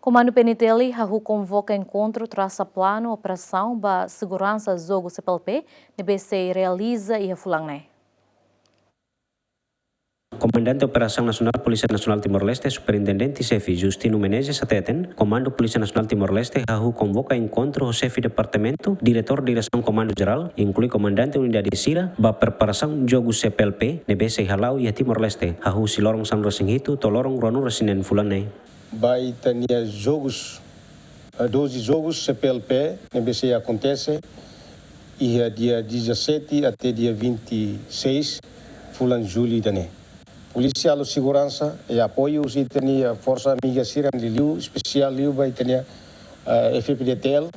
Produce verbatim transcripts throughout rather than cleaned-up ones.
Komandu P N T L hahú konvoka enkontru trasa planu operasaun ba seguransa jogu C P L P ne'ebé sei realiza iha fulan ne'e. Komandante Operasaun Nasionál Polísia Nasionál Timor-Leste, Superintendente Xefe Justino Menezes hateten, Komandu Polísia Nasionál Timor-Leste hahú konvoka enkontru ho xefe departamentu, diretór Diresaun Komandu Jerál, inklui komandante unidade sira, ba preparasaun jogu C P L P ne'ebé sei hala'o iha Timor-Leste, hahú husi loron sanulu-resin-hitu to'o loron ruanulu-resin-neen fulan ne'e. Ba ita-nia jogus, eh, doze jogus C P L P ne'ebé sei akontese iha dia dezassete até dia vinte e seis fulan Jullu ida-ne'e. Polísia halo seguransa, i apoiu husi ita-nia forsa amiga sira liuliu, espesiál liu ba ita-nia, eh, F F D T L,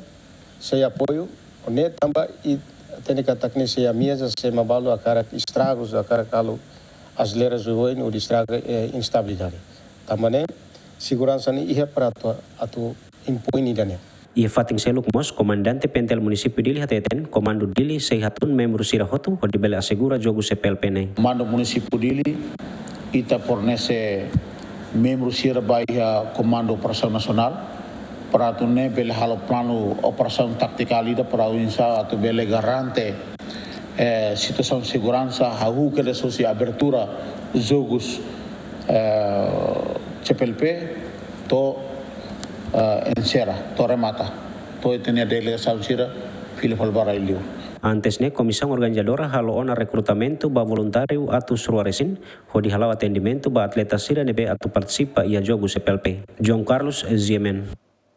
sei apoiu, ne'e tanba ita hatene katak ne'e sei ameasa, sei ema balu hakarak estragus, hakarak halo aselerasaun oioin hodi estraga, eh, instabilidade. Tanba ne'e seguransa ne'e iha para atu, atu impoin ida-ne'e. Iha fatin seluk mós, Komandante P N T L Munisípiu Dili hateten, Komandu Dili sei hatún membru sira hotu hodi bele asegura jogu C P L P ne'e. Komandu Munisípiu Dili, ita fornese membru sira ba iha Komandu Operasaun Nasionál, para atu nune'e bele halo planu operasaun tátikál ida para oinsá atu bele garante, eh, situasaun seguransa, hahú kedas husi abertura jogus, eh, C P L P, to'o, eh, ensera, to'o remata, to'o ita-nia delegasaun sira fila fali ba rai-liur. Antes ne'e, komisaun organizadora halo ona rekrutamentu ba voluntáriu atus rua-resin, hodi hala'o atendimentu ba atleta sira ne'ebé atu partisipa iha jogu C P L P. João Carlos, G M N.